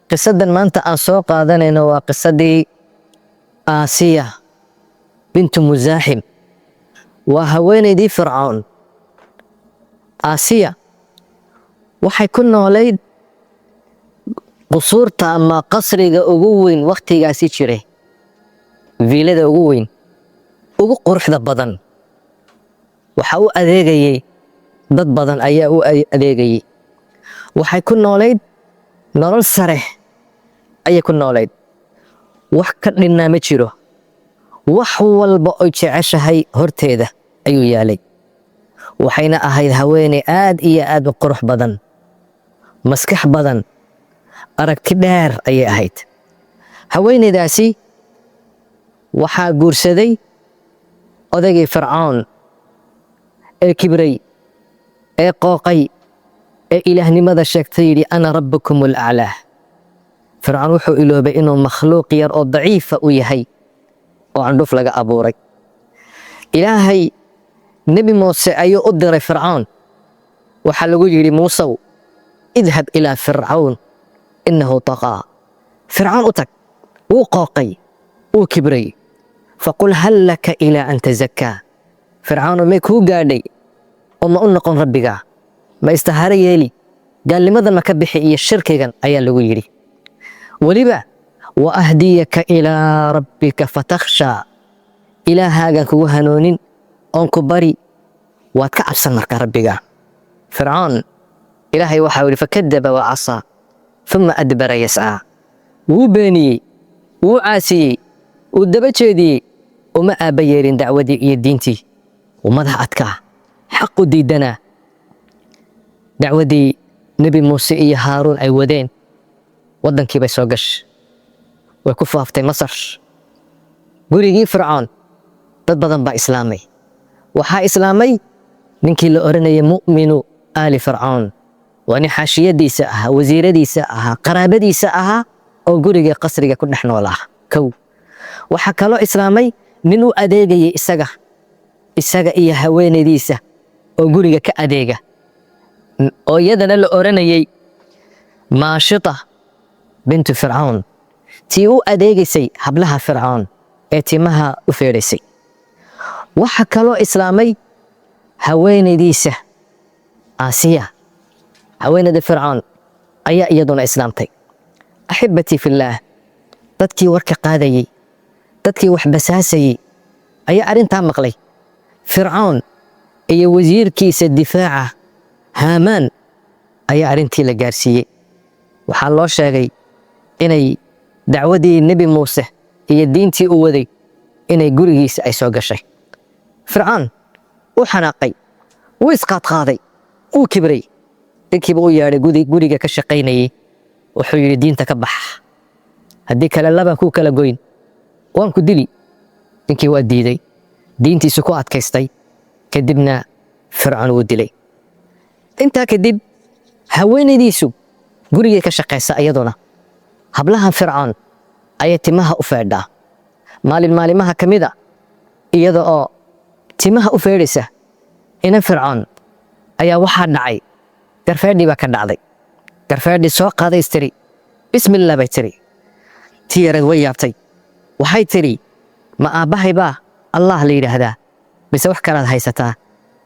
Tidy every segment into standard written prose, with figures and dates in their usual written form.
Qisadan maanta aan soo qaadanayno waa qisadii Aasiya bintu Musaaxim. Waa haweenaydii Fircoon. Aasiya waxay ku noolayd qusuurta ama qasriga ugu weyn wakhtigaasi jiray, viilada ugu weyn, ugu quruxda badan. Waxaa u adeegayey dad badan ayaa u adeegayey. Waxay ku noolayd nolol sare ayay ku noolayd. Wax ka dhinnaa ma jiro. Wax walba oy jeceshahay horteeda ayuu yaalay. Waxayna ahayd haweeney aad iyo aad u qurux badan, maskax badan, aragti dheer ayay ahayd. Haweeneydaasi waxaa guursaday odaygii Fircoon ee kibray, ee qooqay, ee ilaahnimada sheegtay, yidhi: "أنا ربكم الأعلى." Fircoon wuxuu iloobay inuu makhluuq yar oo daciifa u yahay oo candhuf laga abuuray. Ilaahay Nebi Muuse ayuu u diray Fircoon. Waxaa lagu yidhi: "Muusow, اذهب إلى فرعون إنه طغى." Fircoon u tag, wuu qooqay, wuu kibray. "فقل هل لك إلى أن تزكى." Fircoono, may kuu gaadhay oo ma u noqon Rabbiga? Ma istaharo yeeli? Gaalnimadan ma ka bixi iyo shirkigan? Ayaa lagu yidhi. Weliba "وأهديك إلى ربك فتخشى." Ilaahaagan kugu hanoonin oon ku bari, waad ka cabsan marka Rabbiga. Fircoon Ilaahay waxaa yidhi: "فكذب وعصى ثم أدبر يسعى." Wuu beeniyey, wuu caasiyey, wuu daba jeediyey, uma aabba yeelin dacwadii iyo diintii. Wuu madax adkaa, xaqu diidanaa. Dacwadii Nebi Muuse iyo Haaruun ay wadeen waddankii bay soo gashay, way ku faaftay Masar. Gurigii Fircoon dad badan baa islaamay. Waxaa islaamay ninkii la odhanayay مؤمن آل فرعون. Waa nin xaashiyadiisa ahaa, wasiiradiisa ahaa, qaraabadiisa ahaa oo guriga qasriga ku dhex noolaa. Kow, waxaa kaloo islaamay nin u adeegayay isaga iyo haweenaydiisa oo guriga ka adeega, oo iyadana la odhanayay Maashita bintu Fircawn, tii u adeegaysay hablaha Fircoon ee timaha u feedhaysay. Waxaa kaloo islaamay haweenaydiisa Aasiya. Haweenayda Fircoon ayaa iyaduna islaamtay. أحبتي في الله, dadkii warka qaadayey, dadkii wax basaasayey ayaa arrintaa maqlay. Fircoon iyo wasiirkiisa difaaca Haamaan ayaa arrintii la gaarsiiyey. Waxaa loo sheegay inay dacwadii Nebi Muuse iyo diintii u waday inay gurigiisa ay soo gashay. Fircoon uu xanaaqay, wuu isqaadqaaday, wuu kibray. Ninkiiba u yeedhay guriga ka shaqaynayey. Wuxuu yidhi: "Diinta ka bax, haddii kale labaan kuu kala goyn, waan ku dili." Ninkii waa diiday, diintiisu ku adkaystay. Kadibna Fircoon wuu dilay. Intaa kadib haweenaydiisu gurigay ka shaqaysa, iyaduna hablahan Fircoon ayay timaha u feedhaa. Maalin maalimaha ka mid a, iyada oo timaha u feedhaysa ina Fircoon, ayaa waxaa dhacay garfeedhii baa ka dhacday. Garfeedhii soo qaaday istiri, "Bismillah," bay tiri. Tii yareed way yaabtay. Waxay tidhi: "Ma aabbahay baa Allah la yidhaahdaa mise wax kalaad haysataa?"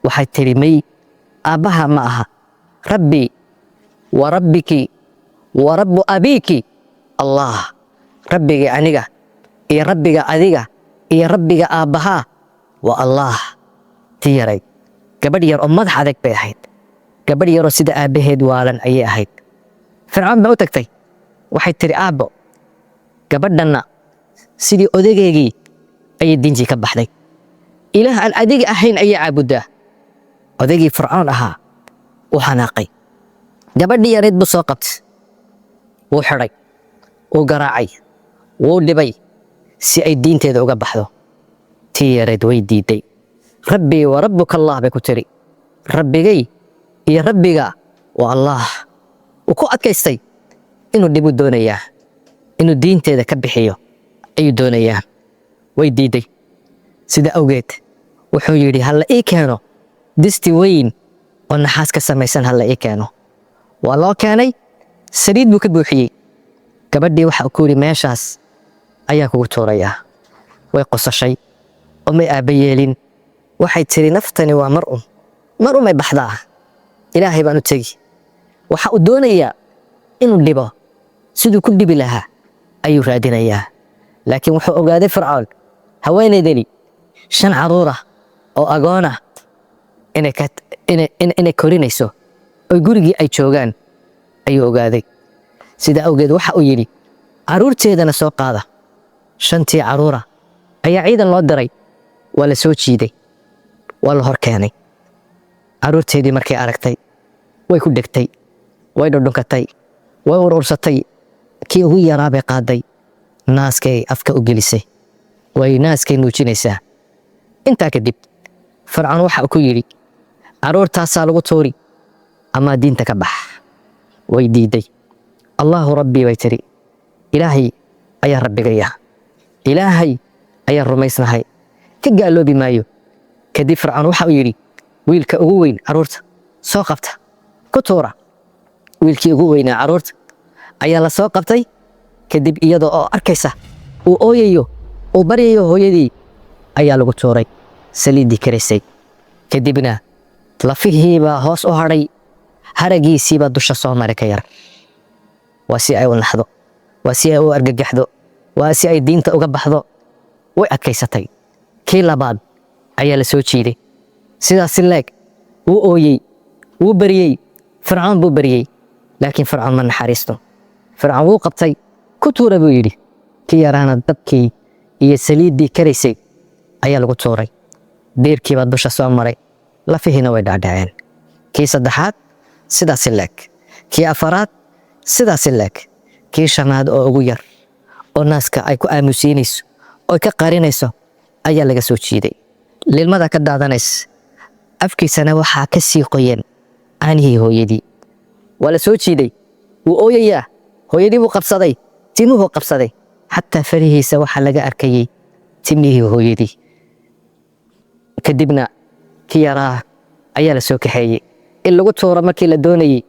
Waxay tidhi: "May, aabbaha ma aha. ربي وربك ورب أبيك الله." Rabbiga aniga iyo Rabbiga adiga iyo Rabbiga aabbahaa waa Allah. Tii yarayd gabadh yar oo madax adag bay ahayd, gabadh yaroo sida aabbaheed waalan ayay ahayd. Fircoon baa u tagtay. Waxay tidhi: "Aabbo, gabadhanna sidii odageygii ayay diintii ka baxday, Ilaah aan adiga ahayn ayay caabuddaa." Odaygii Fircoon ahaa uu xanaaqay. Gabadhii yarayd buu soo qabtay, wuu xidhay, wuu garaacay, wuu dhibay si ay diinteeda uga baxdo. Tii yarayd way diiday. "ربي وربك الله," bay ku tiri. "Rabbigay iyo Rabbiga waa Allah." Wuu ku adkaystay inuu dhibu doonayaa, inuu diinteeda ka bixiyo ayuu doonayaa. Way diiday. Sida awgeed wuxuu yidhi: "Hala ii keeno disti weyn oo naxaas ka samaysan, hala ii keeno." Waa loo keenay. Saliid buu ka buuxiyey. Gabadhii waxa uu ku yidhi, "Meeshaas ayaan kugu tuurayaa." Way qosashay oo may aabba yeelin. Waxay tiri, "Naftani waa mar un, mar un may baxdaa, Ilaahay baan u tegi." Waxa uu doonayaa inuu dhibo, siduu ku dhibi lahaa ayuu raadinayaa. Laakiin wuxuu ogaaday Fircoon haweenaydani shan caruur ah oo agoon ah inay korinayso oo gurigii ay joogaan ayuu ogaaday. Sida awgeed waxa uu yidhi, "Caruurteedana soo qaada." Shantii caruura ayaa ciidan loo diray, waa la soo jiiday, waa la hor keenay. Caruurteedii markay aragtay, way ku dhegtay, way dhudhunkatay, way urursatay. Kii ugu yaraa bay qaaday, naaskay afka u gelisay, way naaskay nuujinaysaa. Intaa kadib Fircoon waxa uu ku yidhi, "Caruurtaasaa lagu tuuri ama diinta ka bax." Way diiday. "Allaahu rabbii," bay tiri, "Ilaahay ayaa rabbigaya, Ilaahay ayaan rumaysnahay, ka gaaloobi maayo." Kadib Fircoon waxa uu yidhi, "Wiilka ugu weyn caruurta soo qabta, ku tuura." Wiilkii ugu weynaa caruurta ayaa la soo qabtay. Kadib iyada oo arkaysa uu ooyayo, uu baryayo hooyadii, ayaa lagu tuuray saliiddii karaysay. Kadibna lafihiibaa hoos u hadhay, haragiisiibaa dusha soo maray ka yar. Waa si ay u naxdo, waa si ay u argagaxdo, waa si ay diinta uga baxdo. Way adkaysatay. Kii labaad ayaa la soo jiiday. Sidaas si leeg wuu ooyey, wuu beriyey, Fircoon buu beriyey, laakiin Fircoon ma naxariisto. Fircoon wuu qabtay, "Ku tuura," buu yidhi. Kii yaraana dabkii iyo saliiddii karaysay ayaa lagu tuuray. Diirkiibaa dusha soo maray, lafihiina way dhaadhaceen. Kii saddexaad sidaasi leeg, kii afaraad sidaasi leeg, kii shanaad oo ugu yar oo naaska ay ku aamusiinayso oo ka qarinayso ayaa laga soo jiiday. Lilmada ka daadanaysa, afkiisana waxaa ka sii qoyan caanihii hooyadii. Waa la soo jiiday, wuu ooyayaa, hooyadii buu qabsaday, timuhuu qabsaday, xataa farihiisa waxaa laga arkayey timihii hooyadii. Kadibna kii yaraa ayaa la soo kaxeeyey. In lagu tuuro markii la doonayey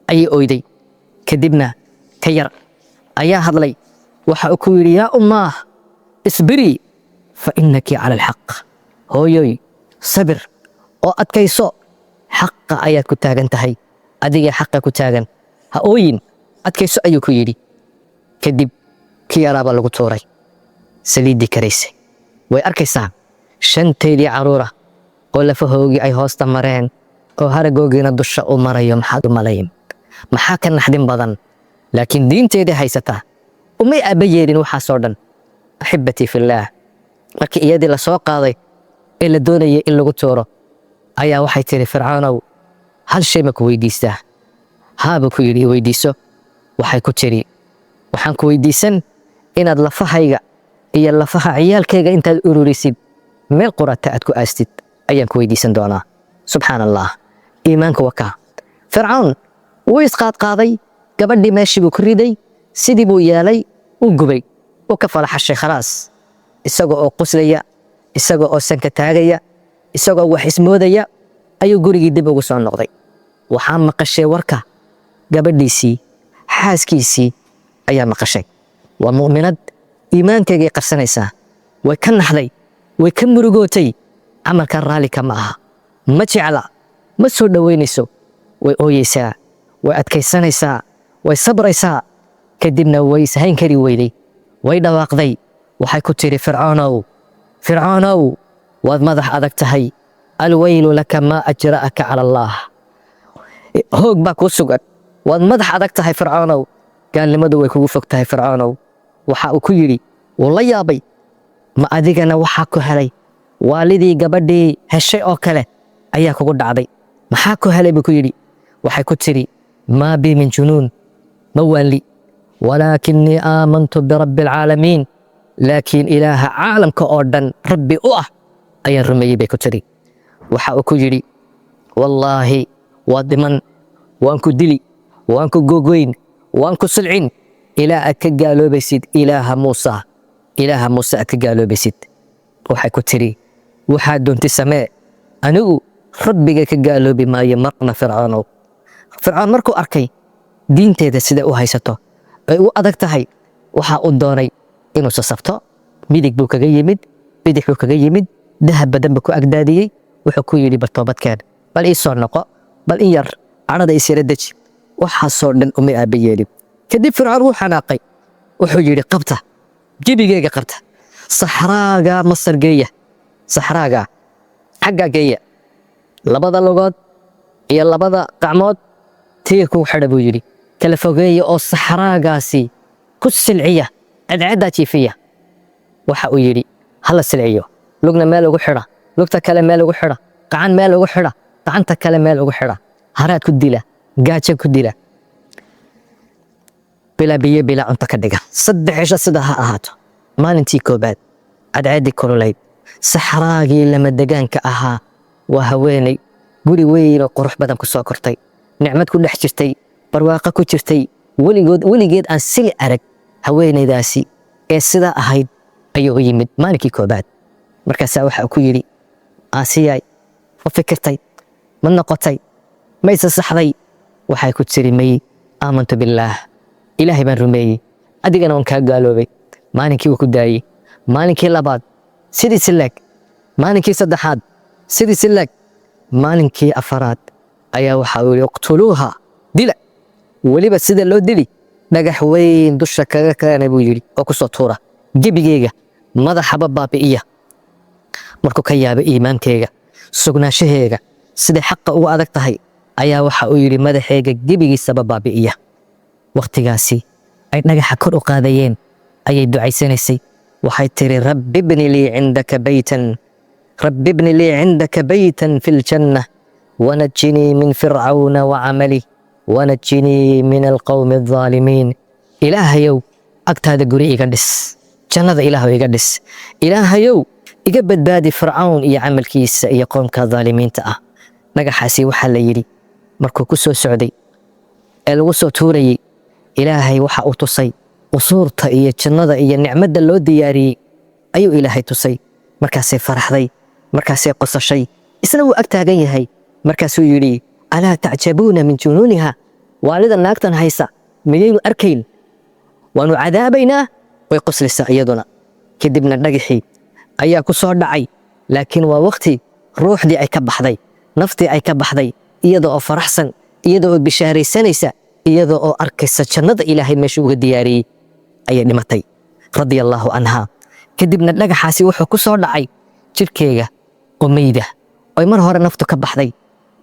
ayay oyday. Kadibna ka yar ayaa hadlay. Waxa uu ku yidhi, "Yaa ummaah, isbirii fa innaki cala alxaq." Hooyoy, sabir oo adkayso, xaqa ayaad ku taagan tahay, adiga xaqa ku taagan, ha ooyin, adkayso, ayuu ku yidhi. Kadib kii yaraabaa lagu tuuray saliiddii karaysay. Way arkaysaa shanteedii caruura oo lafahoogii ay hoosta mareen oo haragoogiina dusha u marayo. Maxaad u malayn? Maxaa ka naxdin badan? Laakiin diinteedii haysataa, umay aabba yeelin waxaasoo dhan. Axibbatii fillaah, markii iyadii la soo qaaday ee la doonayay in lagu tuuro ayaa waxay tiri, "Fircoonow, hal shay ma ku weydiistaa?" "Haaba," ku yidhi, "weydiiso." Waxay ku tiri, "Waxaan ku weydiisan inaad lafahayga iyo lafaha ciyaalkayga intaad ururisid meel qurata aad ku aastid ayaan ku weydiisan doonaa." Subxaan Allah, iimaanka wakaa. Fircawn wuu isqaadqaaday, gabadhii meeshii buu ku riday, sidii buu yeelay, uu gubay, uu ka falaxashay, khalaas. Isaga oo quslaya, isaga oo sanka taagaya, isagoo wax ismoodaya ayuu gurigii dib ugu soo noqday. Waxaa maqashay warka gabadhiisii, xaaskiisii ayaa maqashay. Waa mu'minad, iimaankeygay qarsanaysaa. Way ka naxday, way ka murugootay. Camalkan raalli kama aha, ma jecla, ma soo dhoweynayso. Way ooyeysaa, way adkaysanaysaa, way sabraysaa. Kadibna way ishayn kari weyday, way dhawaaqday. Waxay ku tiri, "Fircoonow, Fircoonow, waad madax adag tahay. Alweylu laka maa ajra'aka cala Allaah. Hoog baa kuu sugan, waad madax adag tahay, Fircoonow. Gaalnimadu way kugu fog tahay, Fircoonow." Waxa uu ku yidhi, wuu la yaabay, "Ma adigana waxaa ku helay waalidii gabadhii heshay oo kale ayaa kugu dhacday? Maxaa ku helay?" buu ku yidhi. Waxay ku tiri, "Maa bi min junuun, ma waanli, walaakinii aamantu birabbi alcaalamiin, laakiin Ilaaha caalamka oo dhan rabbi u ah ayaan rumeeyey," bay ku tiri. Waxa uu ku yidhi, "Wallaahi waa dhiman, waan ku dili, waan ku gogoyn, waan ku sulcin ilaa aad ka gaaloobaysid Ilaaha Muusa, Ilaaha Muuse aad ka gaaloobaysid." Waxay ku tiri, "Waxaad doonti samee, anigu rabbiga ka gaaloobi maayo marna, Fircoonow." Fircoon markuu arkay diinteeda siday u haysato Ay u adag tahay. Waxa uu doonay inuu sasabto. Midig buu kaga yimid, bidix buu kaga yimid, dahab badan buu ku agdaadiyey. Wuxuu ku yidhi, "Bal toobadkeen, bal ii soo noqo, bal in yar cadhada is yara deji." Waxaasoo dhan umay aabba yeelin. Kadib Fircoon wuu xanaaqay. Wuxuu yidhi, "Qabta, jebigeyga qabta, saxraaga Masar geeya, saxraaga xaggaa geeya, labada lugood iyo labada gacmood tiir ku xidha," buu yidhi, "kala fogeeya oo saxraagaasi ku silciya, cadceeddaa jiifiya." Waxa uu yidhi, "Hala silciyo, lugna meel ugu xidha, lugta kale meel ugu xidha, gacan meel ugu xidha, gacanta kale meel ugu xidha, haraad ku dila, gaajo ku dila, bilaa biyo, bilaa cunto ka dhiga, 3 cisho sidaa ha ahaato." Maalintii koobaad, cadceeddii kululayd, saxraagii lama degaanka ahaa, waa haweeney guri weyn oo qurux badan ku soo kortay, nicmad ku dhex jirtay, barwaaqo ku jirtay, weligood weligeed aan sili arag. Haweeneydaasi ee sidaa ahayd ayuu u yimid maalinkii koobaad. Markaasaa waxa ku yidhi, "Aasiyay, ma fikirtay? Ma noqotay? Ma isa saxday?" Waxay ku tiri, "May, aamantu billaah, Ilaahay baan rumeeyey, adigana waan kaa gaaloobay." Maalinkii wuu ku daayey. Maalinkii labaad sidii si leeg, maalinkii saddexaad sidii si leeg. Maalinkii afaraad ayaa waxa uu yidhi, "Iqtuluuha, dila." Weliba sida loo dili, dhagax weyn dusha kaga keenay buu yidhi oo kusoo tuura, gebigeyga madaxaba baabi'iya. Markuu ka yaabay iimaankeyga, sugnaanshaheega, siday xaqa ugu adag tahay, ayaa waxa uu yidhi, "Madaxeyga gebigiisaba baabi'iya." Wakhtigaasi ay dhagaxa kor u qaadayeen ayay ducaysanaysay. Waxay tiri, "Rabbi bni lii cindaka baytan, rabbi bni lii cindaka baytan fi ljanna, wanajinii min fircawna wacamalih, wanajinii min alqowmi aldaalimiin." Ilaahayow, agtaada guri iga dhis jannada, Ilaahow iga dhis, Ilaahayow iga badbaadi Fircawn iyo camalkiisa iyo qoomka daalimiinta ah. Dhagaxaasi waxaa la yidhi, markuu ku soo socday ee lagu soo tuurayey, Ilaahay waxa uu tusay qusuurta iyo jannada iyo nicmadda loo diyaariyey ayuu Ilaahay tusay. Markaasay faraxday, markaasay qosashay. Isna wuu ag taagan yahay. Markaasuu yidhi, "Alaa tacjabuuna min junuuniha?" Waalida naagtan haysa miyaynu arkayn? Waanu cadaabaynaa, way qoslaysaa iyaduna. Kadibna dhagaxii ayaa ku soo dhacay, laakiin waa waqti ruuxdii ay ka baxday, naftii ay ka baxday, iyada oo faraxsan, iyada oo bishaaraysanaysa, iyada oo arkaysa jannada Ilaahay meesha uga diyaariyey ayay dhimatay, radia allaahu canha. Kadibna dhagaxaasi wuxuu ku soo dhacay jirkeega oo meyda oy mar hore naftu ka baxday.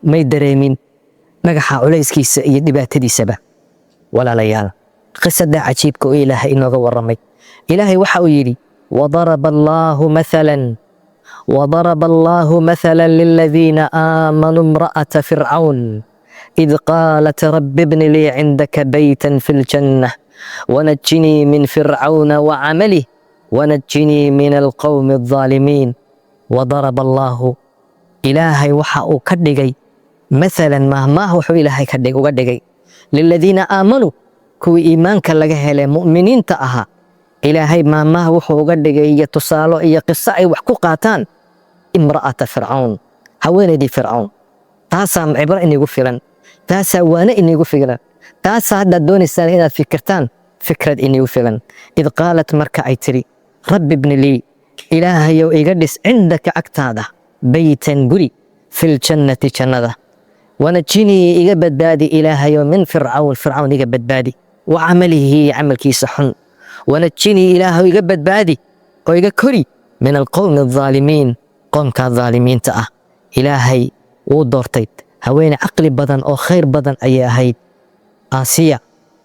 May dareemin dhagaxa culayskiisa iyo dhibaatadiisaba. Walaalayaal, qisada cajiibka oo Ilaahay inooga warramay, Ilaahay waxa uu yidhi, wadaraba allaahu mathalan وضرب الله مثلا للذين آمنوا امرأة فرعون إذ قالت رب ابن لي عندك بيتا في الجنة ونجني من فرعون وعمله ونجني من القوم الظالمين. وضرب الله، Ilaahay waxa uu ka dhigay, mathalan, maahmaah wuxuu Ilaahay ka dhig uga dhigay, liladiina aamanuu, kuwii iimaanka laga helay, mu'miniinta ahaa. Ilaahay maahmaah wuxuu uga dhigay iyo tusaalo iyo qiso ay wax ku qaataan, imra'ata Fircawn, haweenaydii Fircawn. Taasaa cibro inigu filan, taasaa waane inigu filan, taasaa haddaad doonaysaan inaad fikirtaan fikrad inigu filan. Id qaalat, marka ay tiri, "Rabbi bni lii," Ilaahayow iga dhis, "cindaka," agtaada, "baytan," guri, "filjannati," jannada, "wanajinii," iga badbaadi Ilaahayow, "min Fircawn," Fircawn iga badbaadi, "wa camalihi," camalkiisa xun, "wanajinii," Ilaahow iga badbaadi oo iga kori, "min alqowmi aldaalimiin," qoomkaa daalimiinta ah. Ilaahay wuu doortay. Haweene caqli badan oo khayr badan ayay ahayd Aasiya.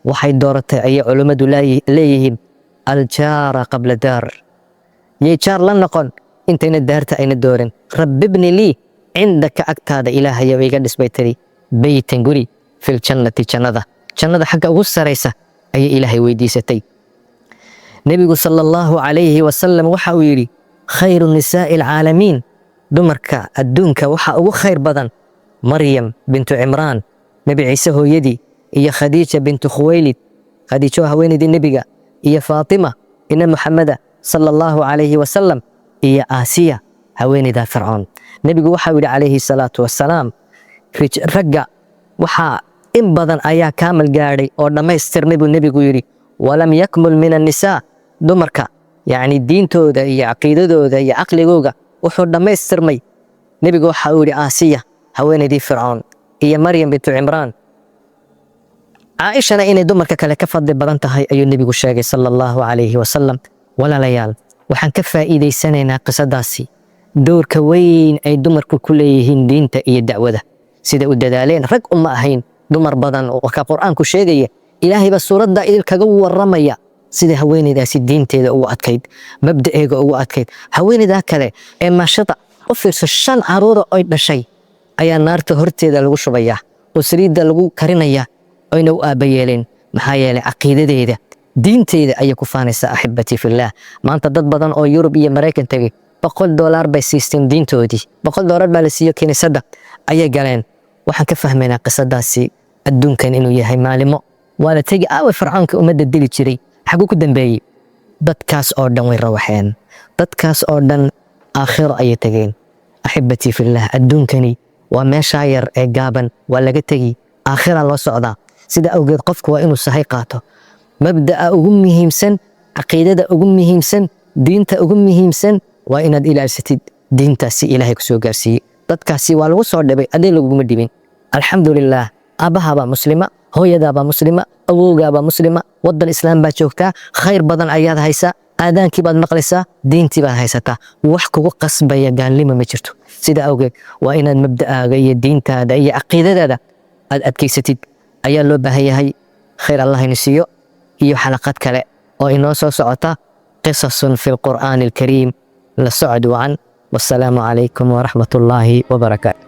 Waxay dooratay, ayay culummadu leeyihiin, aljaara qabla daar, yay jaar la noqon intayna daarta ayna doorin. "Rabbi bni lii cindaka," agtaada Ilaahayow iga dhis bay tiri, "beytan," guri, "filjannati," jannada, jannada xagga ugu saraysa ayay Ilaahay weydiisatay. Nebigu sala allahu calayhi wasalam waxa uu yidhi, "Khayru nisaa'i alcaalamiin," dumarka adduunka waxa ugu khayr badan, Maryam bintu Cimraan, Nebi Ciise hooyadii, iyo Khadiija bintu Khuwaylid, Khadiijo haweenaydii nebiga, iyo Faatima ina Muxameda sala allahu calayhi wasalam, iyo Aasiya haweenayda Fircoon. Nebigu waxau yidhi calayhi salaatu wasalaam, ragga waxaa in badan ayaa kaamal gaadhay oo dhammaystirmay buu nebigu yidhi. Walam yakmul min annisaa, dumarka yacni diintooda iyo caqiidadooda iyo caqligooga wuxuu dhammaystirmay. Nebigu waxa uu yidhi Aasiya, haweenaydii Fircoon, iyo Maryam bintu Cimraan. Caaishana inay dumarka kale ka fadli badan tahay ayuu nebigu sheegay, sala Allahu calayhi wasalam. Walaalayaal, waxaan ka faa'iidaysanaynaa qisadaasi doorka weyn ay dumarku ku leeyihiin diinta iyo dacwada, sida u dadaaleen. Rag uma ahayn dumar badan oo ka Qur'aanku sheegaya. Ilaahay baa suuradda idil kaga warramaya sida haweeneydaasi diinteeda ugu adkayd, mabda'eega ugu adkayd. Haweeneydaa kale ee maashada u fiirso, shan caruura oy dhashay ayaa naarta horteeda lagu shubayaa oo saliidda lagu karinaya, oyna u aaba yeeleen. Maxaa yeelay, caqiidadeeda, diinteeda ayay ku faanaysaa. Axibatii fillaah, maanta dad badan oo Yurub iyo Maraykan tegey $100 bay siisteen diintoodii. $100 baa la siiyo, kiniisadda ayay galeen. Waxaan ka fahmaynaa qisadaasi adduunkan inuu yahay maalimo, waa la tegi. Aawe Fircoonka ummadda dili jiray? Xaguu ku dambeeyey? Dadkaas oo dhan way rawaxeen, dadkaas oo dhan aakhiro ayay tegeen. Axibatii fillaah, adduunkani waa meeshaa yar ee gaaban, waa laga tegi, aakhira loo socdaa. Sida awgeed qofku waa inuu sahay qaato mabda'a ugu muhiimsan, caqiidada ugu muhiimsan, diinta ugu muhiimsan. Waa inaad ilaalsatid diintaasi Ilaahay kusoo gaarsiiyey. Dadkaasi waa lagu soo dhibay, adee laguguma dhibin. Alxamdulilaah, aabbahabaa muslima, hooyadaabaa muslima, awowgaabaa muslima, waddan islaam baa joogtaa, khayr badan ayaad haysaa, aadaankii baad maqlaysaa, diintii baad haysataa. Wax kugu qasbaya gaalnimo ma jirto. Sida awgeed waa inaad mabda'aaga iyo diintaada iyo caqiidadaada aad adkaysatid ayaa loo baahan yahay. Khayr Allah inu siiyo iyo xalaqad kale oo inoo soo socota, qisasun fi lqur'aani alkariim. La socod wacan. Wasalaamu calaykum waraxmat ullaahi wabarakaatu.